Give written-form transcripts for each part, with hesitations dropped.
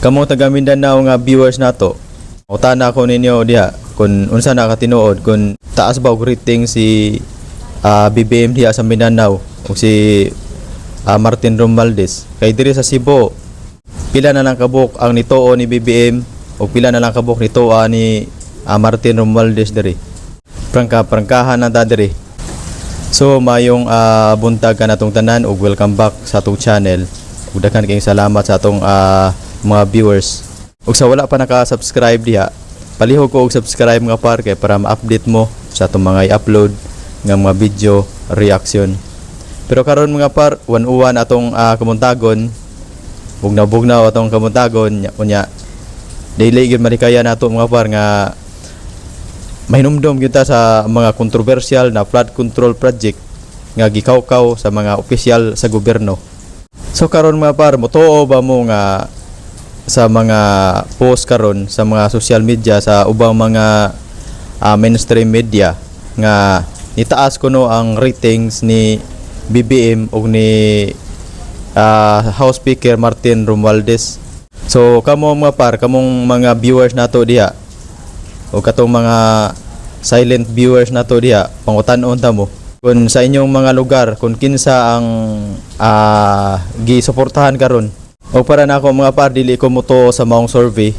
Kamo taga Mindanao nga viewers nato, utana ko ninyo diha kung unsa na katinuod, kung taas ba og rating si BBM diha sa Mindanao o si Martin Romualdez. Kay diri sa Cebu, pila na lang kabuk ang nituo ni BBM o pila na lang kabuk nituo ni Martin Romualdez diri. Prangka prangkahan na ta diri. So mayong buntag ka natong tanan ug welcome back sa atong channel. Ug daghan kayong salamat sa atong mga viewers. Ug sa wala pa naka-subscribe diha, palihog ko og subscribe, mga par, kay para ma-update mo sa atong mga i-upload nga mga video reaction. Pero karon, mga par, wan-uwan atong kamuntagon, bugnaw-bugnaw atong kamuntagon unya dili gyud malikaya nato, mga par, nga mahinumdom kita sa mga kontrobersyal na flood control project nga gikawkaw sa mga opisyal sa gobyerno. So karon, mga par, motuo ba mo nga sa mga post karon sa mga social media sa ubang mga mainstream media nga nitaas kuno ang ratings ni BBM ug ni House Speaker Martin Romualdez? So kamo, mga par, kamong mga viewers nato diha o katong mga silent viewers nato diha, pangutan-on ta mo kung sa inyong mga lugar kung kinsa ang gisuportahan karon. O para nako, mga par, dili ko motuo sa maong survey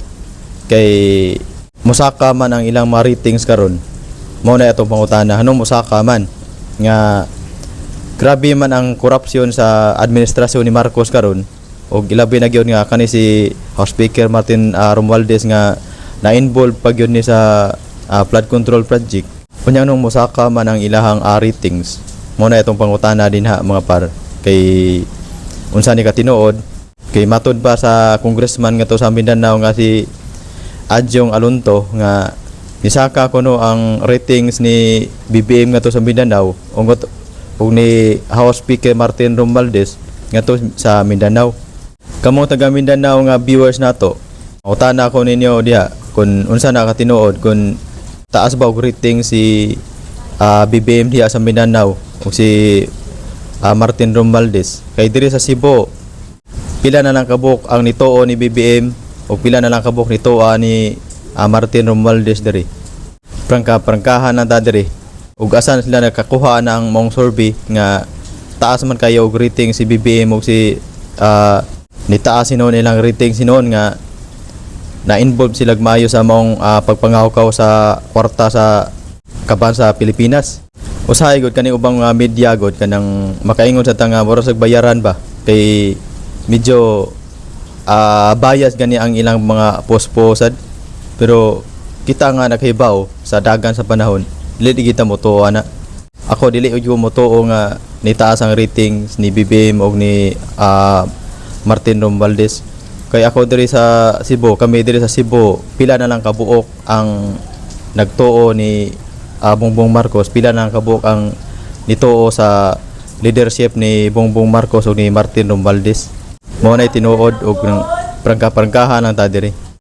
kay musaka man ang ilang mga ratings karon. Mao na atong pangutana, anong musaka man nga grabe man ang korupsyon sa administrasyon ni Marcos karon og ilabi na gyud nga kani si House Speaker Martin Romualdez nga na-involve pa gyud ni sa flood control project? Unya nung musaka man ang ilahang ratings? Mao na itong pangutana dinha, mga par, kay unsa ni katinuod? Kay matud pa sa congressman nga to sa Mindanao nga si Adiong Alonto nga misaka kuno ang ratings ni BBM nga to sa Mindanao ug ni House Speaker Martin Romualdez nga to sa Mindanao. Kamo taga Mindanao nga viewers nato, utana ko ninyo diha kung unsa na katinuod, kung taas ba og rating si BBM diha sa Mindanao o si Martin Romualdez. Kay diri sa Cebu, pila na lang kabuk ang nituo ni BBM o pila na lang kabuk nituo ni Martin Romualdez diri. Prangka prangkahan na ta diri. Ug asan sila nakakuha ng maong survey nga taas man kayo og rating si BBM ug si nitaas hinuon ilang rating hinuon nga na-involve sila maayo sa maong pagpangawkaw sa kwarta sa kaban sa Pilipinas? Usahay gud kani ubang mga media gud, kanang makaingon sa tanga mura sa bayaran ba, kay medyo bias gani ang ilang mga post-posad. Pero kita nga nakahibaw sa dagan sa panahon, dili kita motuo ana. Ako, dili ug motuo nga nitaas ang ratings ni BBM og ni Martin Romualdez. Kay ako diri sa Cebu, kami diri sa Cebu, pila na lang kabuok ang nagtuo ni Bongbong Marcos, pila na lang kabuok ang nituo sa leadership ni Bongbong Marcos o ni Martin Romualdez. Mao na tinuod og prangka-prangkahan ang ta diri.